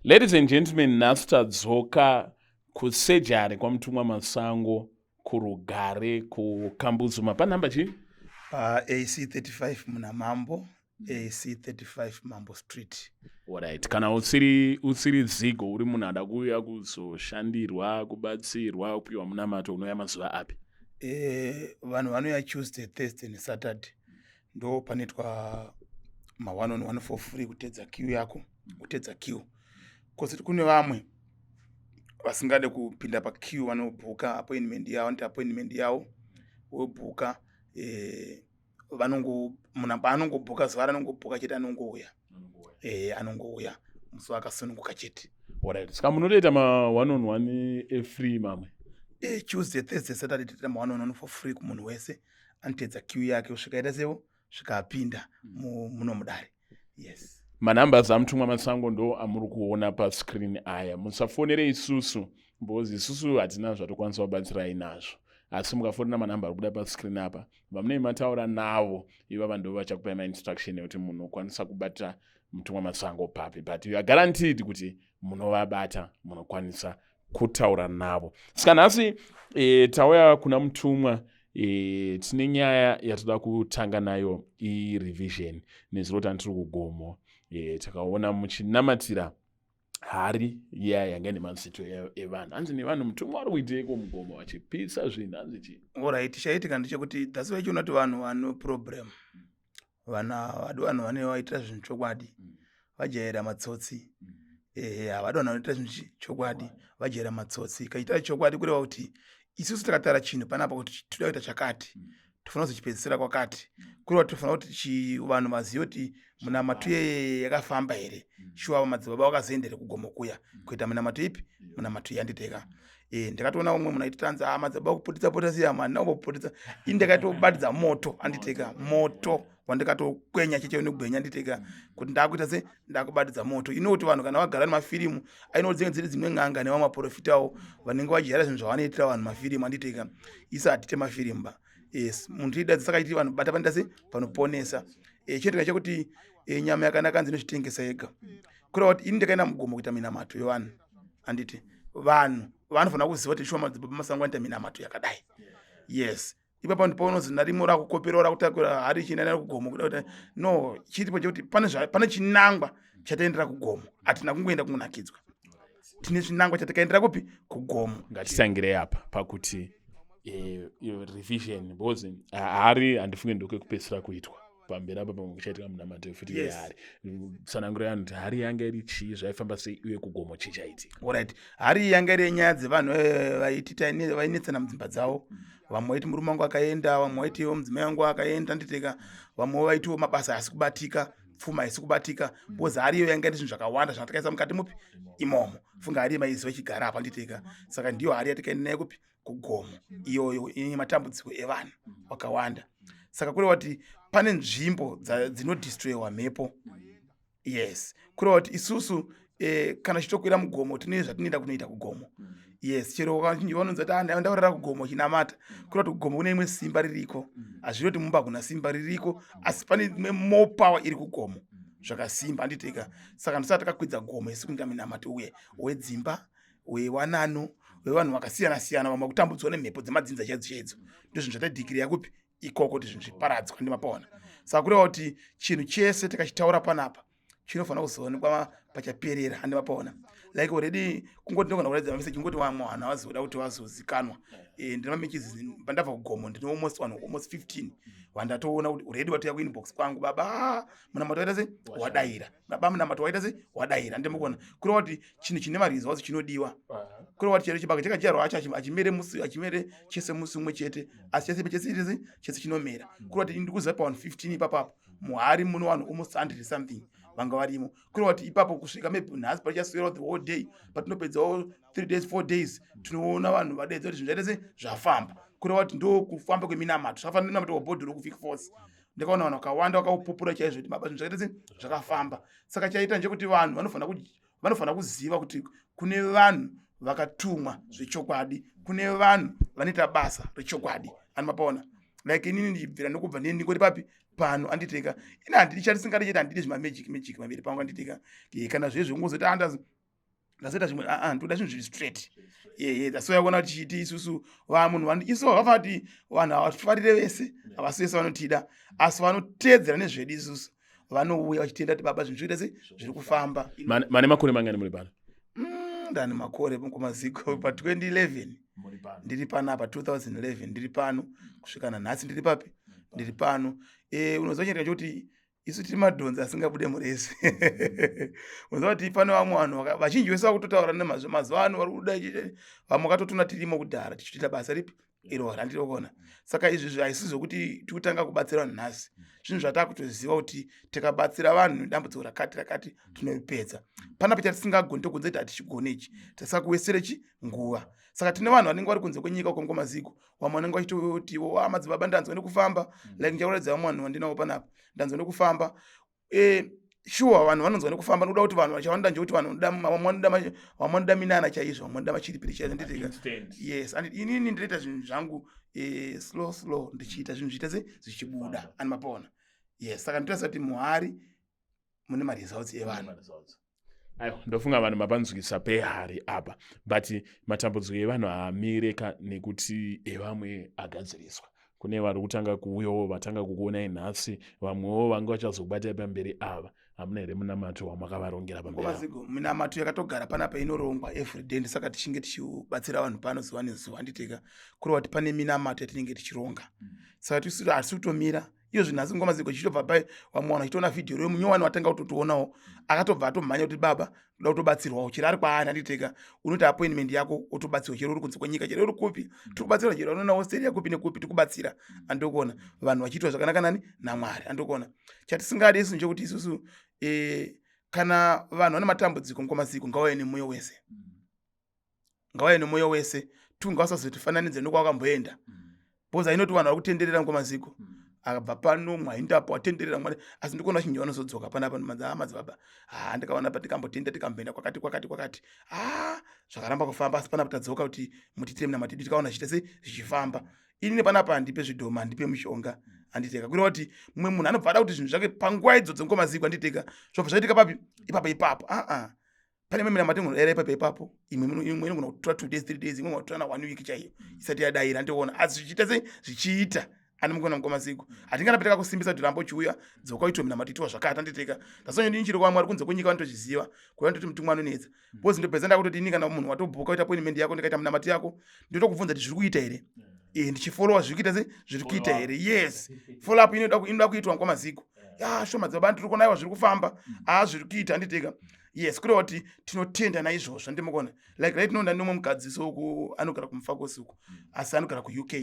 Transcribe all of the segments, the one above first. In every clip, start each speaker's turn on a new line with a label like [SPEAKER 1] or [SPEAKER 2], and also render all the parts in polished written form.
[SPEAKER 1] Ladies and gentlemen, nhasi tadzoka kusejari kwaMutumwa Masango kuRugare kuKambuzuma panhamba chii?
[SPEAKER 2] Pa AC 35 muna Mambo, AC 35 Mambo Street.
[SPEAKER 1] Alright, kana usiri zigo, uri munhu ada kuuya kuzoshandirwa, kubatsirwa, kupiwa munamato, unouya mazuva api?
[SPEAKER 2] Vanhu vanouya Tuesday, Thursday neSaturday. Ndo panoitwa ma one on one for free, kutedza queue yako, kutedza queue. Kozoti kune vamwe vasingade kupinda paqueue, vanobhuka appointment yavo, vanoita appointment yavo, vobhuka. Vanongo munhu paanongobhuka, zuva ranongobhuka chete anongouya, anongouya musi wakasununguka chete.
[SPEAKER 1] Alright, saka munotoita ma one on one efree mamwe?
[SPEAKER 2] Tuesday, Thursday, Saturday toita ma one on one for free kumunhu wese anotedza queue yake kusvika ita sevo svika apinda muno mudare, yes.
[SPEAKER 1] Manhambers aMutumwa Masango ndo amuri kuona pascreen aya. Musafonere isusu because isusu hatina zvatokwanisa kubatsirai nazvo, asi mukafonera manhamba ari kubuda pascreen apa vamunei mataura navo ivava, ndo vachakupai mainstruction ekuti munokwanisa kubata Mutumwa Masango papi, but you are guaranteed kuti munovabata, munokwanisa kutaura navo. Saka nhasi tauya kuna Mutumwa, tine nyaya yatoda kutanga nayo, irevision. Nezuro tandiri kugomo, takaona muchinamatira hari iya yanga ine mazito evanhu. Hanzi nevanhu, Mutumwa vari kuiteiko mugomo vachipisa zvinhu? Hanzi chii?
[SPEAKER 2] Alright, chaitika ndechekuti that's why chiona kuti vanhu vano problem, vanhu havadi vanhu vane vaitira zvinhu chokwadi, vajaira matsotsi. Ehe, havadi vanhu vanoita zvinhu chokwadi, vajaira matsotsi. Kaita chokwadi kureva kuti isusu takatara chinhu panapa kuti toda kuita chakati, tofanira kuzochipedzisira kwakati, kureva kuti tofanira kuti vanhu vazive kuti munamato iyeye yakafamba here. Shuwa madzibaba vakazoendere kugomo kuya kuita munamato ipi? Munamato yanditeka. Ndakatoona umwe munhu aiti tanzi, "Ah, madzibaba kuputitsa pota siya." Mani nakumboputitsa ini, ndakatobatidza moto, anditeka, moto wandikatokwenya cheche negwenya, nditeka, kuti ndakuita se ndakubatidza moto. Inoti vanhu kana vagara nemafirimu aino, dzinge dziri dzimwe n'anga nevamwe maprofitawo vanenge vajaira zvinhu zvavanoitira vanhu mafirimu, anditeka. Isi hatite mafirimu ba. Yes, munhu tiidadza, saka iti vanhu bata panoita se panoponesa. Chinoitika chekuti nyama yakanaka nzi inozvitengesa yega. Kureva kuti ini ndakaenda mugomo kuita minamato yevanhu, handiti? Vanhu vanofanira kuziva kuti shuwa madzibaba Masango anoita minamato yakadai, yes. Ipapo ndipo narimwe rakukopera, rakutakura hari chinana kugomo kuda kuti no. Chiripo chekuti pane chinangwa chataendera kugomo. Hatina kungoenda kunakidzwa, tine chinangwa chatakaendera kupi? Kugomo.
[SPEAKER 1] Ngatitangirei apa pakuti revision, because hari handifunge ndokwekupedzisira kuitwa. Pamberi apa pamwe kuchaitika munamato futi yehari. Tsananguro yanhu kuti hari yanga iri chii, zvaifamba sei, uye kugomo chii chaitika?
[SPEAKER 2] Alright, hari yanga iri yenyaya dzevanhu vaiti vainetsana mudzimba dzavo. Vamwe vaiti murume wangu akaenda, vamwe vaitiwo mudzimai wangu akaenda, nditeka. Vamwe vaitiwo mabasa haasi kubatika, pfuma haisi kubatika, because hari iyo yanga ine zvinhu zvakawanda zvatakaisa mukati mupi imomo. Funga hari maiziva ichigara apa, nditeka. Saka ndiyo hari yatikaenda nayo kupi? Kugomo. Iyoyo ine matambudziko evanhu vakawanda. Saka kureva kuti pane nzvimbo dzinodestroyiwa mhepo, yes. Kureva kuti isusu kana chitokwira mugomo, tine zvatinoenda kunoita kugomo, yes. Chero vanonzi kuti, "Ah, ndaurara kugomo chinamata," kureva kuti kugomo kune imwe simba ririko. Hazviri kuti mumba hakuna simba ririko, asi pane imwe more power iri kugomo zvakasimba, handiteka. Saka ndosaka takakwidza gomo isu kuita minamato uye wedzimba, wewanano, wevanhu vakasiyana siyana, vamwe kutambudzwa nemhepo dzemadzinza chaidzo chaidzo. Ndozvinhu zvatadhikiriya kupi? Ikoko, kuti zvinhu zviparadzwa ndimapaona. Saka kureva kuti chinhu chese tikachitaura panapa chinofanira kuzoonekwa pachaperera, handimapaona. Like already kungoti ndogona kuratidza mameseji, kungoti vamwe vanhu havazoda kuti vazozikanwa. Ndine mameseji pandabva kugomo, ndine almost vanhu almost 15 vandatoona kuti already watouya kuinbox kwangu, "Baba, munamato waita sei? Wadaira. Baba, munamato waita sei? Wadaira." Ndimukona kureva kuti chinhu chine maresults chinodiwa. Kureva kuti chero chibage chakadyarwa acho achimere musi, achimere chese musi umwe chete, asi chese chese chese chese chinomera. Kureva kuti ndikuziva pavanhu 15 ipapapo muhari muno vanhu almost 100 something vanga varimo. Kureva kuti ipapo kusvika maybe nhasi pachaswera the whole day, patinopedzawo 3 days, 4 days, tinoona vanhu vadedza kuti zvinhu zvaita sei? Zvafamba. Kureva kuti ndo kufamba kweminamato. Zvakafanana neminamato wabhodhoro kuVic Falls, ndakaona vanhu vakawanda vakaupupura chaizvo kuti baba, zvinhu zvakaita sei? Zvakafamba. Saka chaita ndechekuti vanhu vanofanira kuziva kuti kune vanhu vakatumwa zvechokwadi, kune vanhu vanoita basa rechokwadi, ani mapaona. Like inini ndichibvira ndokubva ndingori papi pano, anditeka. Ini handidi chandisingadi chete, handidi zvimamagic magic maviri pangu, anditeka. Kana zvezvo ngozoti andazi. Ndazoita zvimwe, aa, ndoda zvinhu zviri straight. Ye, that's why yakuona kuti chiti isusu vamunhu isu vakafanira kuti vanhu havafarire vese, havasi vese vanotida, asi vanoteedzera nezvedu isusu vanouya vachitenda kuti baba, zvinhu zvikuita sei, zviri kufamba.
[SPEAKER 1] Mane makore mangani muri pano?
[SPEAKER 2] Ndane makore kumaziko pa2011 ndiri panapa, 2011 ndiri pano kusvika nanhasi. Ndiri papi? Ndiri pano. Unoziva chinoitika chekuti isu tiri madhonzi asingabude murezi. Unoziva kuti pane vamwe vanhu vazhinji vese vakutotaura nemazuva ano vari kuda, vamwe vakatotona tirimo kudhara tichitoita basa ripi iro randiri kuona. Saka izvi haisi zvokuti tikutanga kubatsira vanhu nhasi. Zvinhu zvatakutoziva kuti tikabatsira vanhu dambudziko rakati rakati tinoripedza. Panapa chatisingagoni tokunze kuti hatichigoni ichi, tisakuwesere chi nguva. Saka tine vanhu vanenge vari kunze kwenyika uko ngomaziko, vamwe vanenge vachitotiwo, "Ah, madzibaba, ndanzwa nekufamba." Like ndichakuratidza vamwe vanhu vandinawo panapa. Ndanzwa nekufamba. Sure, vanhu vanonzwa nekufamba nokuda kuti vanhu chavanoda ndechekuti vanhu vamwe vanoda minana chaizvo, vamwe vanoda machiripiri chaizvo, nditika? Yes, and inini ndinoita zvinhu zvangu slow slow, ndichiita zvinhu zviita se zvichibuda ani mapona. Yes, saka ndinoita kuti muhari mune maresults evanhu.
[SPEAKER 1] Aiwa, ndofunga vanhu mapanzwisa pehari apa, but matambudziko evanhu haamireka nekuti evamwe agadziriswa. Kune vari kutanga kuuyawo, vatanga kukuonai nhasi, vamwewo vanga vachazokubatai pamberi ava. Hamuna here munamato wamakavarongera pamberi ava?
[SPEAKER 2] Maziko, minamato yakatogara panapa inorongwa everyday. Ndisaka tichinge tichibatsira vanhu pano zuva nezuva, handiteka? Kureva kuti pane minamato yatinenge tichironga, saka tisu hatisi kutomira. Iyo zvinhu nhasi ngomaziko chichitobva pai, vamwe vanhu vachitoona vhidhiyo reyo munyowani watanga kutotionawo, akatobva atomhanya kuti, "Baba, ndoda kutobatsirwawo," chero ari kwaari, handiteka? Unoita appointment yako wotobatsirwa, chero uri kunze kwenyika, chero uri kupi, tiri kubatsirwa, chero unoona Australia kupi nekupi, tiri kubatsira. Andikuona vanhu vachiitwa zvakanaka nani naMwari, andikuona. Chatisingadi isu ndechekuti isusu kana vanhu vane matambudziko mukwamaziko, ngavauye nemwoyo wese, ngavauye nemwoyo wese tu, ngavasazotifananidze nokwawakamboenda, because ainoti vanhu vari kutenderera mukwamaziko, akabva pano mwaindapo atenderera mwari, asi ndikuona vazhinji vanozodzoka panapa. Madzibaba, ha, ndikaona pa tikambotenda, tikamboenda kwakati kwakati kwakati, ha, zvakaramba kufamba, asi panapa tadzoka kuti mutiitire munamatidu, tikaona zvichiita sei, zvichifamba. Inini panapa handipe zvidhoma, handipe mishonga, handiteka? Kureva kuti mumwe munhu anobva ada kuti zvinhu zvake panguva idzodzo ngomaziko, handiteka? Zvobva zvaitika papi ipapo ipapo. Aa, pane imwe minamato inodayira ipapo ipapo, imwe inogona kutora 2 days, 3 days, imwe kutora na one week chaiyo isati yadayira, ndiona. Asi zvichiita sei, zvichiita ani mukona mukomaziko. Hatingarapi takakusimbisa kuti ramba uchiuya, dzoka uitwe minamato itiwa zvakati, handiteka? Ndasonyoni chiri kwamwe ari kunze kwenyika vanotozviziva kuva ndoti mutumwa anonetsa, because ndopedza ndakutoti ini kana munhu watobhuka waita appointment yako, ndikaita minamato yako, ndotokubvunza kuti zviri kuita here, ndichifolowa zviri kuita sei, zviri kuita here. Yes, follow up inoda kuitwa mukwamaziko. Ya, shoma dzababa, ndiri kuona, aiwa, zviri kufamba, haa, zviri kuita, handiteka? Yes, kureva kuti tinotenda naizvozvo, ndimukona. Like right now ndane umwe mukadzi soku anogara kuMufakose uku, asi anogara kuUK,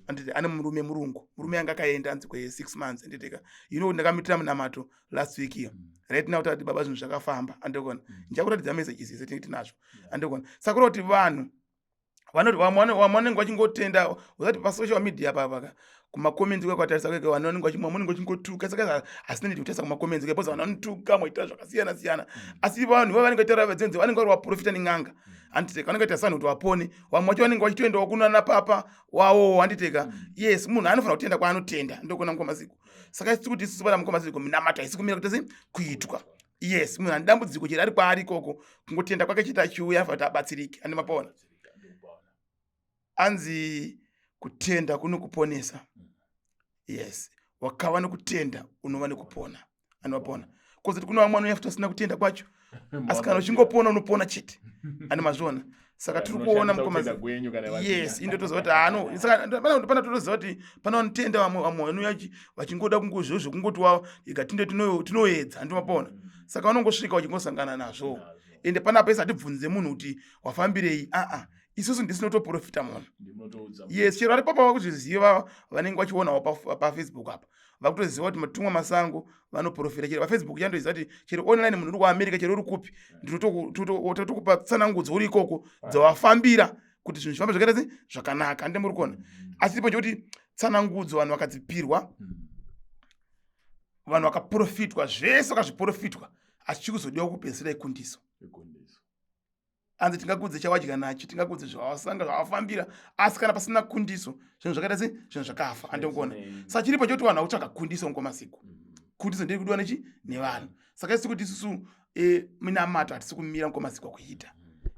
[SPEAKER 2] anditi? Ane murume murungu, murume anga akaenda anzi kwe6 months, anditeka? Ndakamitira munamato last week iyo. Right now tati, "Baba, zvinhu zvakafamba," andikuona. Ndichakuratidza messages ese tinenge tinazvo, andikuona. Saka kureva kuti vanhu vanoti vamwe vanenge vachingotenda usati pasocial media papaka kumacomments kwekwatarisa kweke, vanhu vanenge vachimwa, munenge vachingotuka. Saka hasinei kutarisa kumacomments because vanhu vanotuka moita zvakasiyana siyana, asi vanhu ivo vanenge vachitaura dzenze, vanenge vari vaprofita nen'anga, handiteka? Vanenge vaita sanhu kuti vapone. Vamwe vacho vanenge vachitoendawo kunana papa wawo, handiteka? Yes, munhu anofanira kutenda kwaanotenda, ndokuona mukomaziko. Saka isi kuti isusu pana mukomaziko minamato haisi kumira kuti sei kuitwa. Yes, munhu ane dambudziko chero ari kwaari ikoko, kungotenda kwake chete, achiuya afanira kuti abatsirike, ane mapona. Anzi kutenda kunokuponesa. Yes, wakava nokutenda unova nekupona, anovapona. Kozoti kune vamwe vanouya futi vasina kutenda kwacho, asi kana uchingopona unopona chete, ane mazviona. Saka tiri kuona mukoma. Yes, indotoziva kuti hano, saka pana totoziva kuti pana vanotenda, vamwe vamwe vanouya vachingoda kungozvo zvekungoti wa ika tinde tinoedza, handimapona. Saka vanongosvika vachingosangana nazvo. Ende panapa isi hatibvunze munhu kuti wafambirei, aa, isusu ndisinotoprofita munhu. Yes, chero vari papa vakuzviziva, vanenge vachionawo paFacebook apa vakutoziva kuti matumwa masango vanoprofita. Chero paFacebook chandoziva kuti chero online munhu uri kuAmerica, chero uri kupi, ndinotokupa tsanangudzo uri ikoko dzawafambira kuti zvinhu zvifambe zvakaita sei, zvakanaka, hande muri kuona? Asi ipo chekuti tsanangudzo vanhu vakadzipirwa, vanhu vakaprofitwa zvese, vakazviprofitwa, asi chikuzodiwa kupedzisira ikundiso. Anzi tingakudze chawadya nacho, tingakudze zvawasanga, zvawafambira, asi kana pasina kundiso zvinhu zvakaita sei, zvinhu zvakafa, handikuona. Saka chiripo chekuti vanhu vakutsvaga kundiso mukomasiku. Kundiso ndeyekudiwa nechi nevanhu. Saka isi kuti isusu minamato hatisi kumira mukomasiku akuita.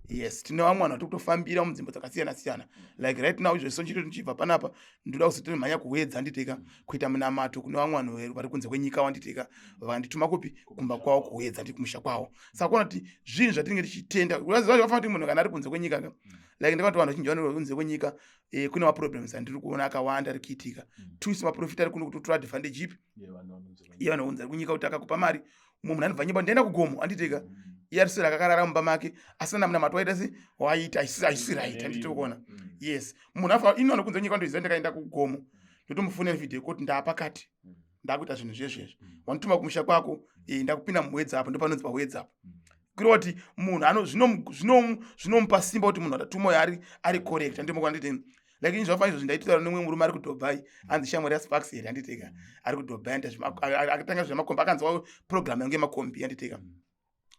[SPEAKER 2] Yes, tine vamwe vanhu vatiri kutofambira munzvimbo dzakasiyana siyana. Like right now izvo sonchito tichibva panapa, ndoda kuzotomhanya kuWedza, handiteka, kuita munamato kune vamwe vanhu vari kunze kwenyika, wanditeka, vakandituma kupi? Kumba kwavo kuWedza, ndiri kumusha kwavo. Saka kuona kuti zvinhu zvatinenge tichitenda vafanira kuti munhu kana ari kunze kwenyika ka, like ndakati vanhu vazhinji vanhu kunze kwenyika, kune maproblems andiri kuona akawanda ari kuitika. Tuisi maprofita ari kuno kutotora advantage ipi iye vanhu ari kunyika, kuti akakupa mari, mumwe munhu anobva nyimba, "Ndaenda kugomo," anditeka, iye ariswera akakarara mumba make asina munamato waita se waita haisi right, handiti kuona? Yes, munhu afa ini vanhu kunze kwenyika ndoziva ndakaenda kugomo, ndotomufonera video kuti ndaapakati, ndakuita zvinhu zvezvezvo, wanituma kumusha kwako, ndakupinda muWedza apo, ndopanonzi paWedza apo. Kureva kuti munhu zvinomupa simba kuti munhu atatuma ari correct, handimokuona? Nditi like ini zvafana izvozvi, ndaitaura nemumwe murume ari kuDubai, anzi shamwari yaSparks here, handiteka, ari kuDubai, akatanga zvemakombi, akanzwa program yangu yemakombi, handiteka,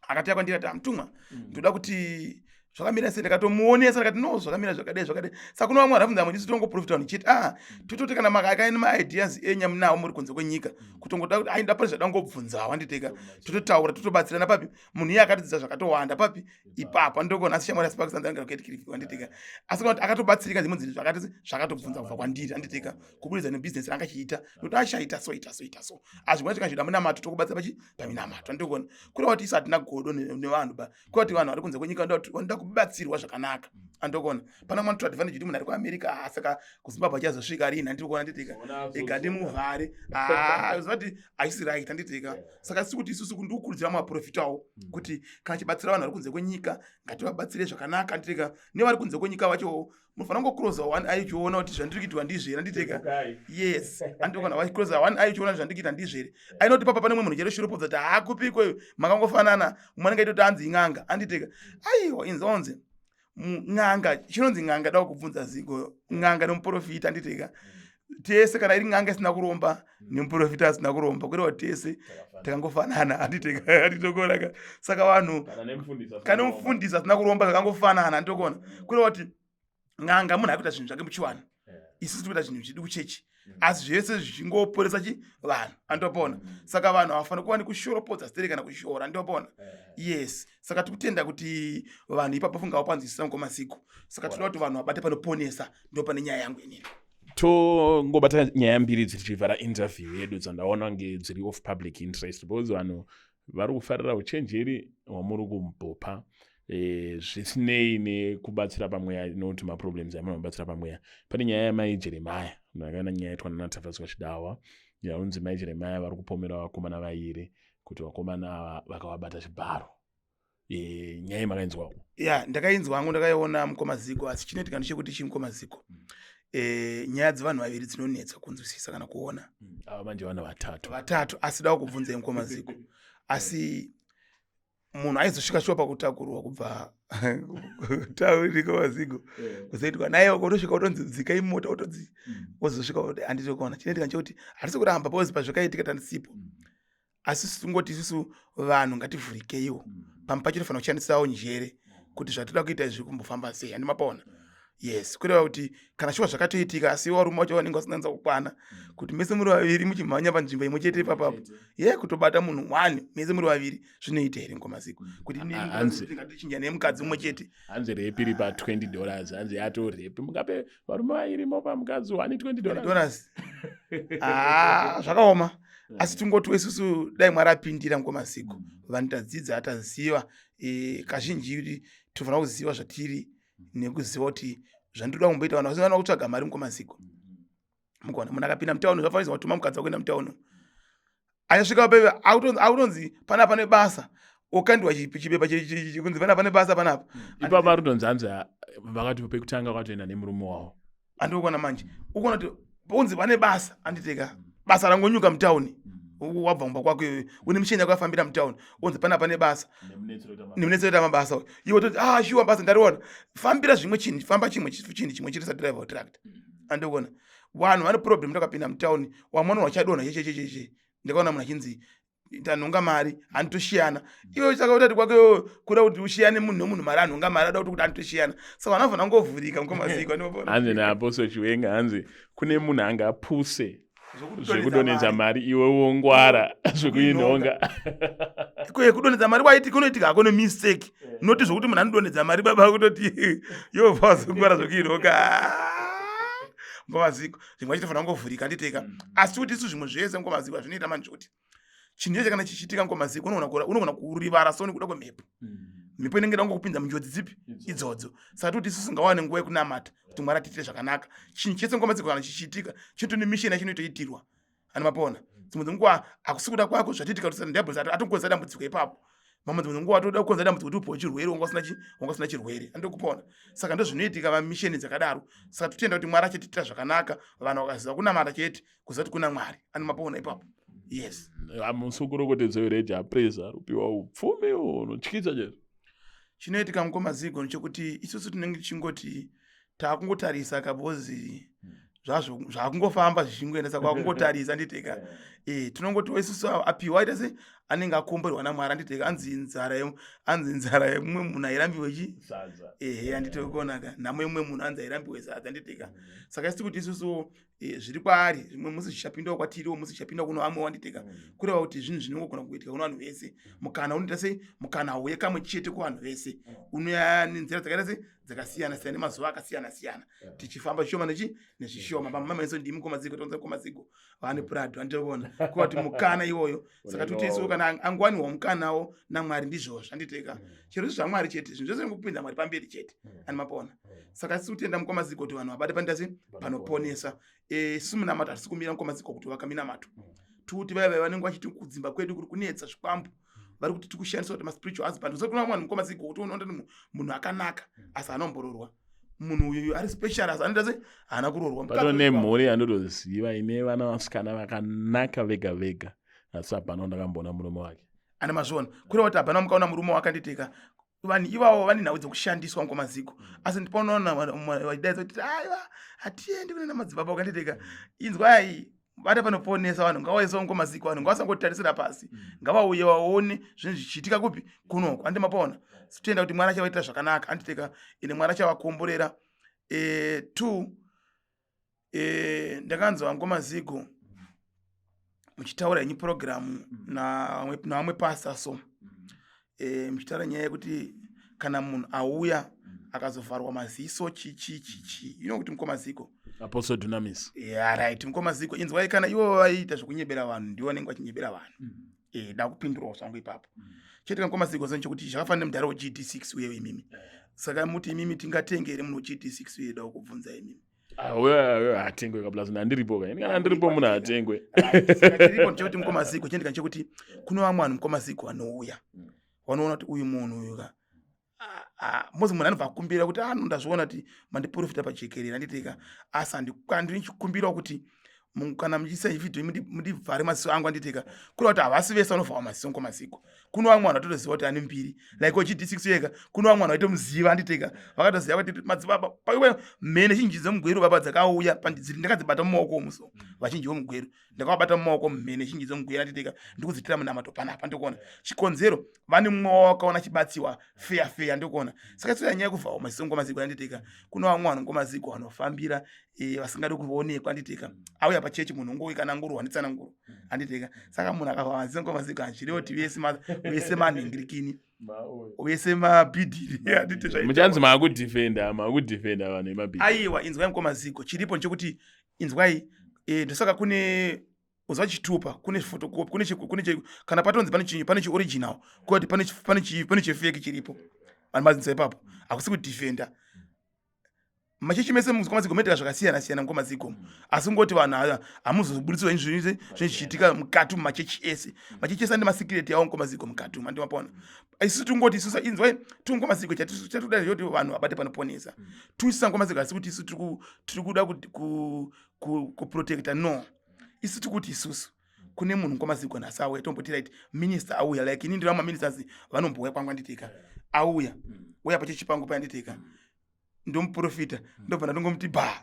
[SPEAKER 2] akataya kwandiri ati, "Amutumwa, ndoda kuti zvakamira sei?" Ndakatomuonesa, ndakati, "No, zvakamira zvakadai, zvakadai." Saka kuno vamwe vanhu vabvunza, isu tongoprofita vanhu chete. Ah, tototi kana makaine maideas enyu munawo muri kunze kwenyika, kutongoda kuti ainda pane zvadangobvunzawo, handiteka, tototaura, totobatsirana papi. Munhu iye akatidzidza zvakatowanda papi ipapo, anditokuona. Asi shamwari yaSparks anzangira kuEdcliff, handiteka, asi kana kuti akatobatsirika dzimwe dzinhu zvakati zvakatobvunza kubva kwandiri, handiteka, kubudikidza nebhizinesi ranga achiita, nokuti achaita so, ita so, ita so, azvimwe zvikazvida munamato, tokubatsira pachi paminamato, anditokuona? Kureva kuti isu hatina godo nevanhu ba, kureva kuti vanhu vari kunze kwenyika vanoda kubatsirwa zvakanaka, anditokuona? Pana mwana totora advantage kuti munhu ari kuAmerica, ah, saka kuZimbabwe achazosvika rini? Handiri kuona, handitika? Ega ndimuvhare, ziva kuti haisi right, handitika? Saka sisi kuti isusu ndikukurudzira maprofitawo kuti kana chibatsira vanhu vari kunze kwenyika, ngativabatsire zvakanaka, handitika? Nevari kunze kwenyika vacho munofanira kungocrosa one eye uchiona kuti zvandiri kuitwa ndizvo here, handitika? Yes, andikona vachicrosa one eye uchiona kuti zvandiri kuita ndizvo here. Ainoti papa pane mumwe munhu chero shuropodza kuti haakupiko, makangofanana, mumwe anenge aitoti anzi in'anga, handitika? Aiwa, inzonzi n'anga, chinonzi n'anga, da kubvunza zigo, n'anga nemuprofita, handitika, tese kana iri n'anga isina kuromba nemuprofita asina kuromba, kureva tese takangofanana, handitika? Handitokonaka? Saka vanhu kana mufundisi asina kuromba, zvakangofanana, handitokona? Kureva kuti n'anga munhu akuita zvinhu zvake muchiwana, isusu tikuita zvinhu zvedu kuchechi, asi zvese zvichingoporesa chi vanhu, andopona. Saka vanhu havafaniri kuva nekushoropodza sitere kana kushora, andopona? Yes, saka tikutenda kuti vanhu ipapo funga vapanzwisisa mukomasiku. Saka tinoda kuti vanhu vabate panoponesa, ndo pane nyaya yangu inini.
[SPEAKER 1] Tongobata nyaya mbiri dzichivhara interview yedu dzandaona kunge dziri of public interest, because vanhu vari kufarira uchenjeri hwamuri kumbopa, zvisinei nekubatsira pamweya, noti maproblems amunobatsira pamweya. Pane nyaya yamai Jeremaya, ndakaona nyaya yaitwa nanaTafadzwa Chidawa, yaunzi mai Jeremaya vari kupomera vakomana vairi kuti vakomana ava vakavabata chibharo. Nyaya yemakainzwawo?
[SPEAKER 2] Ya, ndakainzwa hangu, ndakaiona, mukomaziko. Asi chinoitika ndechekuti chii, mukomaziko, nyaya dzevanhu vaviri dzinonetsa kunzwisisa kana kuona.
[SPEAKER 1] Ava manje vana vatatu.
[SPEAKER 2] Vatatu. Asi da kubvunzei, mukomaziko, asi munhu aizosvika shuwa pakutakurwa kubva tauri kwamazigo kuzoitwa naye, utosvika utonzi dzikai mota, utonzi wozosvika handitokuona. Chinoitika nchekuti hatisi kuramba because pazvakaitika tandisipo, asi tingoti isusu vanhu ngativhurikeiwo. Pamwe pacho tofanira kushandisawo njere kuti zvatoda kuita izvi kumbofamba sei, handimapaona? Yes, kureva kuti kana shuwa zvakatoitika, asi varume vacho vanenge vasinanza kukwana, kuti mese muri vaviri muchimhanya panzvimbo imwe chete ipapapo, ye kutobata munhu one mese muri vaviri, zvinoita here, ngomaziko, kuti ngatichinja nemukadzi umwe chete?
[SPEAKER 1] Hanzi rape iri pa$20, hanzi yato rape, mungape varume vairimo pamukadzi one $20?
[SPEAKER 2] Dollars. Ah, zvakaoma. Asi tingotiwo isusu dai Mwari apindira, mukomaziko. Vanhu tadzidza, taziva, kazhinji kuti tinofanira kuziva zvatiri nekuziva kuti zvandinoda kumboita. Vanhu vasina kutsvaga mari, mukomaziko, mukaona munhu akapinda mutauni, zvafanirwa kutuma mukadzi wakuenda mutauni, achasvika pepe akutonzi panapa pane basa, okandiwa chipepa kunzi panapa pane basa panapa.
[SPEAKER 1] Ipapo ari kutonzi hanzi vakati pekutanga vakatoenda nemurume wavo.
[SPEAKER 2] Andikuona manje, ukuona kuti unzi pane basa, anditeka, basa rangonyuka mutauni, wabva mumba kwako iwewe une micheni yako yafambira mutauni, unzi pana pane basa nemunetsoita mabasa, iwe toti, "Ah, shuwa, basa ndariona." Fambira zvimwe chinhu, famba chimwe chinhu chimwe chete sadriver tractor, andikuona? Vanhu vane problem, takapinda mutauni, wamwana wachadonha chechechecheche, ndakaona munhu achinzi, "Tanhonga mari, handitoshiyana." Iwe saka utati kwake kuda kuti ushiyane munhu nemunhu mari, anhonga mari, ada kuti handitoshiyana. Saka vanhu vanofanira kungovhurika, mukomaziko.
[SPEAKER 1] Hanzi naApostle Chiwenga, hanzi kune munhu angapuse. Zvekudonhedza mari iwe wongwara zvekuinhonga.
[SPEAKER 2] Kudonhedza mari kwaiti kunoitika hako nemistake, noti zvokuti munhu anodonhedza mari baba kutoti yobva wazongwara zvekuinhonga. Ngomaziko zvimwe achitofanira kungovhurika, anditeka. Asi kuti isu zvimwe zvese, ngomaziko, hazvinoita manje kuti chinhu chese kana chichiitika, ngomaziko, unogona kurivara so nekuda kwemhepo. Mhepo inenge ida kungokupinza munjodzi dzipi idzodzo. Saka toti isusu ngawane nguva yekunamata kuti Mwari atiitire zvakanaka. Chinhu chese, ngomaziko, kana chichiitika, chinoto nemission yachinotoitirwa, ani mapona. Dzimwe dzenguva hakusi kuda kwako zvatiitika, kuti ndiabholi atokonza dambudziko ipapo. Mamwe dzimwe dzenguva atoda kukonza dambudziko kuti upiwe chirwere, wanga usina chirwere, andokupona. Saka ndozvinoitika vamisheni dzakadaro. Saka totenda kuti Mwari achatiitira zvakanaka, vanhu vakaziva kunamata chete, kuziva kuti kuna Mwari, ani mapona ipapo. Yes.
[SPEAKER 1] Musukurokotedzo reja presa rupiwa upfumi unotyisa chaizvo.
[SPEAKER 2] Chinoitika, mukomazigo, ndechekuti isusu tinenge tichingoti taakungotarisa kabozi zvazvo zvakungofamba zvichingoenda, saka wakungotarisa, nditeka. Tinongotiwo isusu apiwa aita se anenge akomborwa naMwari, anditeka. Anzi nzara yemumwe munhu hairambiwe chi
[SPEAKER 1] sadza.
[SPEAKER 2] Ehe, handitokonaka nhamo yemumwe munhu anzi hairambiwe sadza, nditeka. Saka isi kuti isusu zviri kwaari zvimwe musi zvichapindawo kwatiriwo, musi zvichapinda kuno vamwe, wanditeka. Kureva kuti zvinhu zvinongogona kuitika kuno vanhu vese. Mukana unoita sei? Mukana hauye kamwe chete kuvanhu vese, unoya nenzira dzakaita sei? Dzakasiyana siyana, nemazuva akasiyana siyana, tichifamba zvishoma nechi nezvishoma. Pamamaiso ndimi komazigo, tonza komazigo vane prado, anditoona kuva kuti mukana iwoyo. Saka toti isu kana angwaniwa mukanawo naMwari, ndizvozvo, anditeka. Chero izvi zvaMwari chete, zvinhu zvese ngokupinza Mwari pamberi chete, ani mapona. Saka isi kutenda, mukomaziko, kuti vanhu vabate panoita sei? Panoponesa. Isusu munamato hatisi kumira, mukomaziko, kuti vaka minamato tuti vaya vaya vanenge vachiti kudzimba kwedu kuri kunetsa zvikwambo, vari kuti tikushandisa kuti maspiritual husband. Usati kuna vanhu, mukomaziko, kuti unoona kuti munhu akanaka asi anombororwa, munhu uyu ari special asi anoita sei? Haana kuroorwa.
[SPEAKER 1] Pato nemhuri yandotoziva ine vana vasikana vakanaka vega vega, asi hapana ndakamboona murume wake.
[SPEAKER 2] Ane mazviona, kureva kuti hapana mukaona murume wakanditeka. Vanhu ivavo vane nhau dzekushandiswa, mukomaziko. Asi ndipanoona vachidaidza kuti aiwa, hatiendi kune namadzibaba wakanditeka. Inzwai, vata panoponesa. Vanhu ngavauyesawo, mukomaziko, vanhu ngavasangotarisira pasi, ngavauye vaone zvinhu zvichiitika kupi? Kunoko, andi mapaona. Tenda kuti Mwari achavaitira zvakanaka, anditeka, ende Mwari achavakomborera. Two, ndakanzwa, mukomaziko, muchitaura henyu purogiramu navamwe pasta so, muchitaura nyaya yekuti kana munhu auya akazovharwa maziso, chichi chichi, you know kuti, mukomaziko,
[SPEAKER 1] Apostle Dunamis.
[SPEAKER 2] Yeah, right, mukomaziko, inzwai, kana ivo vaiita zvekunyebera vanhu, ndivo vanenge vachinyebera vanhu. Da kupindurawo zvangu ipapo chete mukomaziko, so chekuti zvakafanana nemudhara weGD6 uye imimi. Saka muti imimi tingatenge here munhu weGD6 uye? Da kubvunza imimi.
[SPEAKER 1] Hatengwe kaplus ndandiripo ka, kana ndiripo munhu hatengwe.
[SPEAKER 2] Chiripo ndechekuti, mukomaziko, chinoitika ndechekuti kuno vamwe vanhu, mukomaziko, vanouya vanoona kuti uyu munhu uyu ka mozi munhu anobva akumbira kuti ano ndazviona kuti mandiprofita pajekerera, anditeka, asi handinichikumbirawo kuti kana muchiisa vhidhiyo mundivhare maziso angu, anditeka. Kureva kuti havasi vese vanovharwa maziso, mukomaziko. Kuno vamwe vanhu vatotoziva kuti ane mbiri like wechD6 yega. Kuno vamwe vanhu vaitomuziva, anditeka, vakatoziva kuti madzibaba paiwe. Mhene zhinji dzemugweru baba dzakauya ndakadzibata mumaoko omu, so vazhinji vemugweru ndakavabata mumaoko, mhene zhinji dzemugweru, anditeka, ndikudzitira munamato panapa. Ndikuona chikonzero vane mumwe wavo wakaona chibatsiwa feya feya, ndikuona. Saka tsoya nyaya yekuvharwa maziso, ngomaziko, anditeka, kuno vamwe vanhu, ngomaziko, vanofambira vasingadi kuonekwa, anditeka. Auya pachechi munhu ungouyi kana ngurwa nditsananguro, anditeka. Saka munhu akavharwa maziso, ngomaziko, hazvirevo kuti vese manhingirikini, vese mabhidhiri, handiti?
[SPEAKER 1] Muchanzi maakudefenda vanhu vemabhidhiri.
[SPEAKER 2] Aiwa, inzwai, mukomaziko, chiripo ndechekuti, inzwai, ndosaka kune uzwa chitupa, kune photocopy, kune kana patonzi pane chinhu, pane chioriginal, kuti pane chefake chiripo. Vanhu mazinza ipapo hakusi kudefenda machechi mese mukomaziko moitika zvakasiyana siyana, mukomaziko. Asi ngoti vanhu hamuzobudisirwa zvinhu zvichiitika mukati mumachechi ese. Machechi ese ane masecret yawo, mukomaziko, mukati umu, andimapona. Isusu tingoti isusu, inzwai, tingomasiko chatuda choti vanhu vabate panoponesa. Tuisa, mukomaziko, asi kuti isu tiri kuda kuprotecta, no. Isu tikuti isusu kune munhu, mukomaziko, nhasi auya, tomboti right, minister auya, like ini ndiri maministers vanombouya kwangu, anditeka. Auya uya pachechi pangu payanditeka, ndomuprofita, ndobva ndatongomuti ba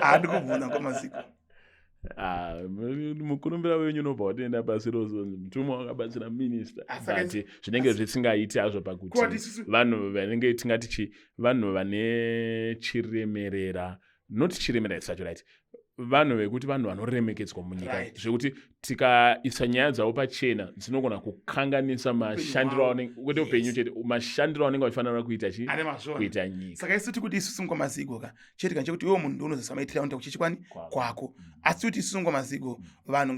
[SPEAKER 2] handikubvunza, mukomaziko.
[SPEAKER 1] Ah, mukurumbira wenyu unobva watoenda pasi rose, mutumwa wakabatsira minista. But zvinenge zvisingaiti hazvo pakuti vanhu vanenge tingati chi vanhu vane chiremerera, not chiremerera isacho, right? Vanhu vekuti vanhu vanoremekedzwa munyika, zvekuti tikaisa nyaya dzavo pachena dzinogona kukanganisa mashandiro avanenge, kwete upenyu chete, mashandiro avanenge vachifanira kuita chi kuita nyika.
[SPEAKER 2] Saka isu tikuti isusu ngwamazigo ka, chete kana chekuti iwe munhu ndounozosa maitiro anoita kuchechi kwani kwako. Asi kuti isusu ngwamazigo, vanhu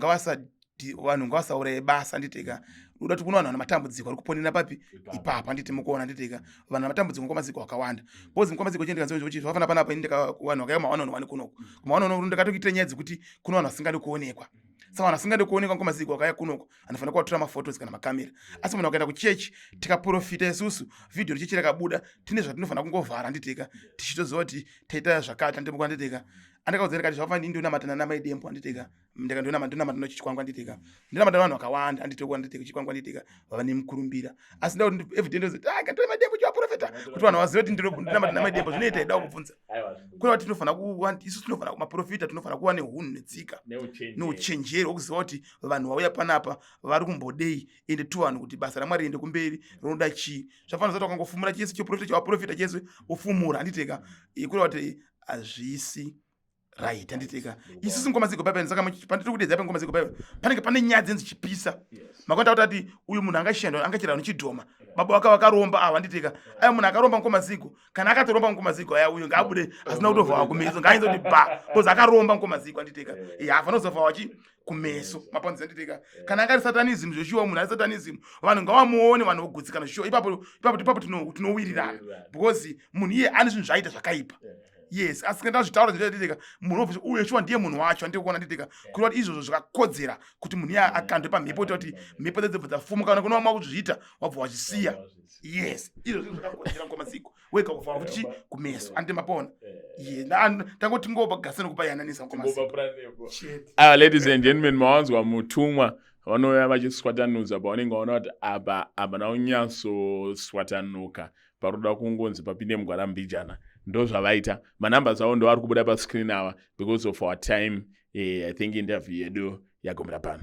[SPEAKER 2] ngavasauraye basa, nditeka uda kuti kuno vanhu vane matambudziko ari kuponera papi ipapa, nditi mukuona, nditeka vanhu vane matambudziko ngwamaziko akawanda, because ngwamaziko chendika zvafana panapa ini vanhu vakauya ma one on one kunoku, kuma one on one ndakatokuitira nyaya dzekuti kuno vanhu vasingadi kuonekwa. Saka vanhu vasingadi kuonekwa ngwamaziko vakauya kunoku anofanira kuvatora maphotos kana makamera. Asi munhu akaenda kuchechi, tikaprofita isusu, vhidhiyo rechechi rakabuda, tine zvatinofanira kungovhara, nditeka tichitoziva kuti taita zvakati, anditemuka, nditeka andakaudza ndikati zvakafanira ndionamatana namaidembo, anditeka ndika ndonamata nochikwangwa, nditeka ndinamata vanhu vakawanda, anditeka nditeka chikwangwa, nditeka vava nemukurumbira. Asi nda kuti everyday ndozoti, ah, katore madembo chivaprofeta kuti vanhu vazive kuti ndinamata namadembo. Zvinoita ida kubvunza kuna kuti tinofanira kuva isu, tinofanira maprofita, tinofanira kuva neunhu netsika neuchenjeri hwokuziva kuti vanhu vauya panapa vari kumbodei, ende tu vanhu kuti basa raMwari riende kumberi rinoda chii. Zvafanira zati wakangofumura chese chiprofita chavaprofita chese wofumura, handiteka kureva kuti hazvisi right, handiteka. Isusu ngoma dziko paipai, saka pandiri kudedza pa ngoma dziko paipai panenge pane nyaya dzenzi chipisa makonda kuti ati uyu munhu angashanda angachera nochidhoma, baba waka vakaromba ava, handiteka. Aya munhu akaromba ngoma ziko, kana akatoromba ngoma ziko, aya uyu ngaabude asina kutovhawa kumeso, ngaainza kuti ba, because akaromba ngoma ziko, handiteka. Hafanira kuzovhawa chi kumeso mapanzi, handiteka. Kana angari satanism zvoshuwa, munhu ari satanism, vanhu ngavamuone, vanhu vogutsikana zvoshuwa. Ipapo ipapo ipapo tinowirirana because munhu iye ane zvinhu zvaaita zvakaipa. Yes, asi kana ndazvitaura zvinoitika, munhu obva uye shuwa ndiye munhu wacho, andikuona, nditeka kureva kuti izvozvo zvakakodzera kuti munhu iye akandwe pamhepo, kuita kuti mhepo dzebva dzafumuka. Kana kune vamwe vakuzviita wabva wazvisiya. Yes, izvozvo zvakakodzera ngomaziko wega kuvhara kuti chi kumeso, andi mapona ye tangoti ngoba gasa nekupa yananisa ngomaziko.
[SPEAKER 1] Ah, ladies and gentlemen, mawanzwa mutumwa vanouya vachiswatanudza pavanenge vaona kuti apa hapana kunyatsoswatanuka, paroda kungonzi papinde mugwara mbijana. Ndo zvavaita. Manamba avo ndo ari kubuda pascreen ava. Because of our time, I think interview yedu yagumira pano.